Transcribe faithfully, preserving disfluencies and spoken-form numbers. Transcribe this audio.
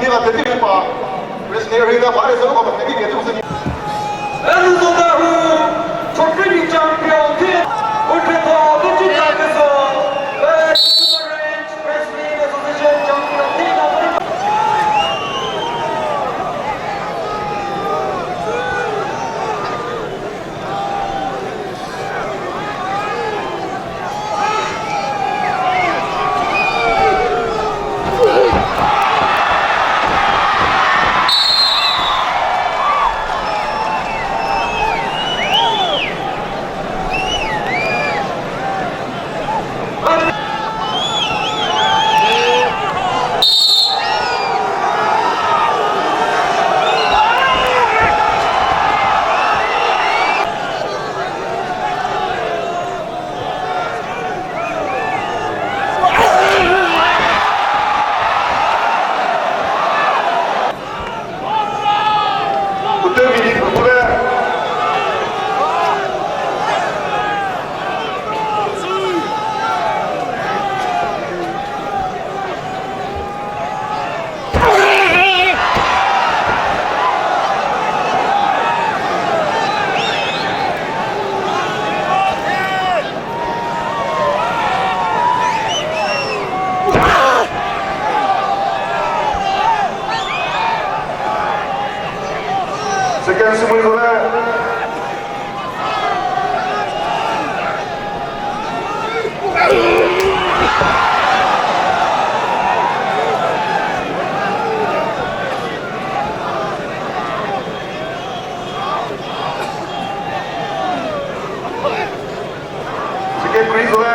Ena teti pa, Wrestling Arena pa, esa ko pa, teti ke tu sini. Enu zonda hu, Chokri champion ke, Utrecht, Utrecht Wrestling Association champion ke. Second semi ko le. Second green ko le.